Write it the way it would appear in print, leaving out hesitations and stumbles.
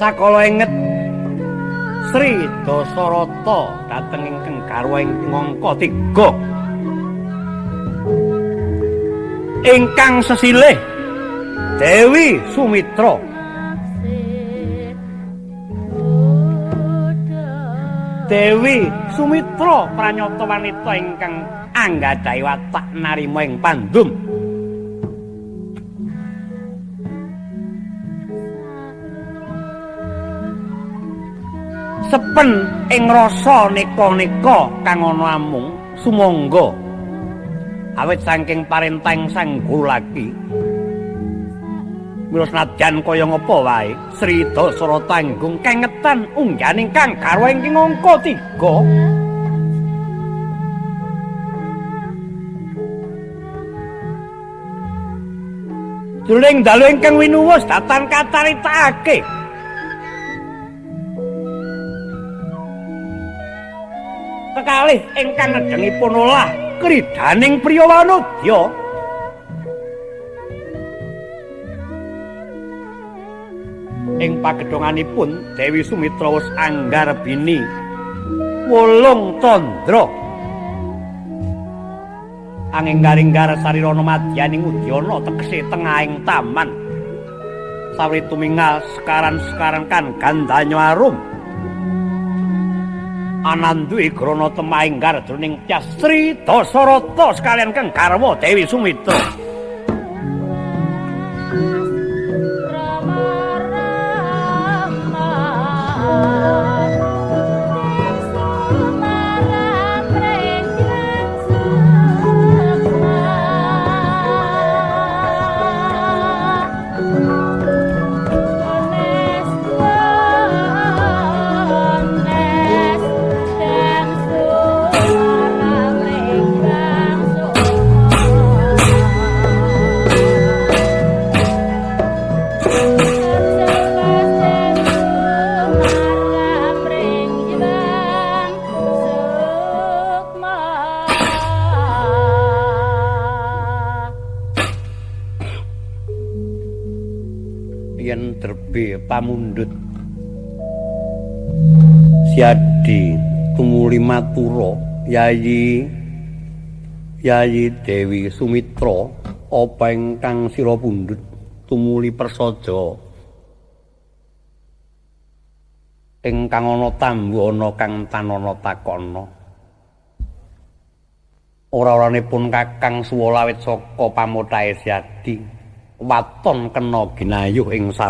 Sakala inget Sri Dasarata dhateng ingkang garwa ing angka 3. Ingkang sesilih Dewi Sumitra. Dewi Sumitra pranyata wanita ingkang anggadhahi watak narima ing pandum. Sepen ing rasa neka-neka kang ana amung sumangga awit saking parentahing Sang Guru laki. Mila senadyan kaya ngapa wae Sri Dasarata tanggung kengetan ungganing kang garwa ing angka 3. Jroning dalu ingkang winuwus datan kataritakake. Kekalih ingkang nedhengipun olah kridaning priya wanodya. Ing pagedhonganipun Dewi Sumitra wis anggar bini wolung tandra. Anging garinggar sarirana madyaning udyana tegese tengahing taman. Sawri tumingal sekaran-sekaran kan gandanya arum. Anandu igrana temah inggar jroning tyas Sri Dasarata sekalian kang garwa Dewi Sumitra. Pamundhut Siadi tumuli matura Yayi Yayi Dewi Sumitra apa ingkang sira pundhut tumuli prasaja ingkang ana tambu ana kang tanana takana ora-oranipun Kakang Suwala wit saka pamothahe Siadi waton kena ginayuh ing sarana.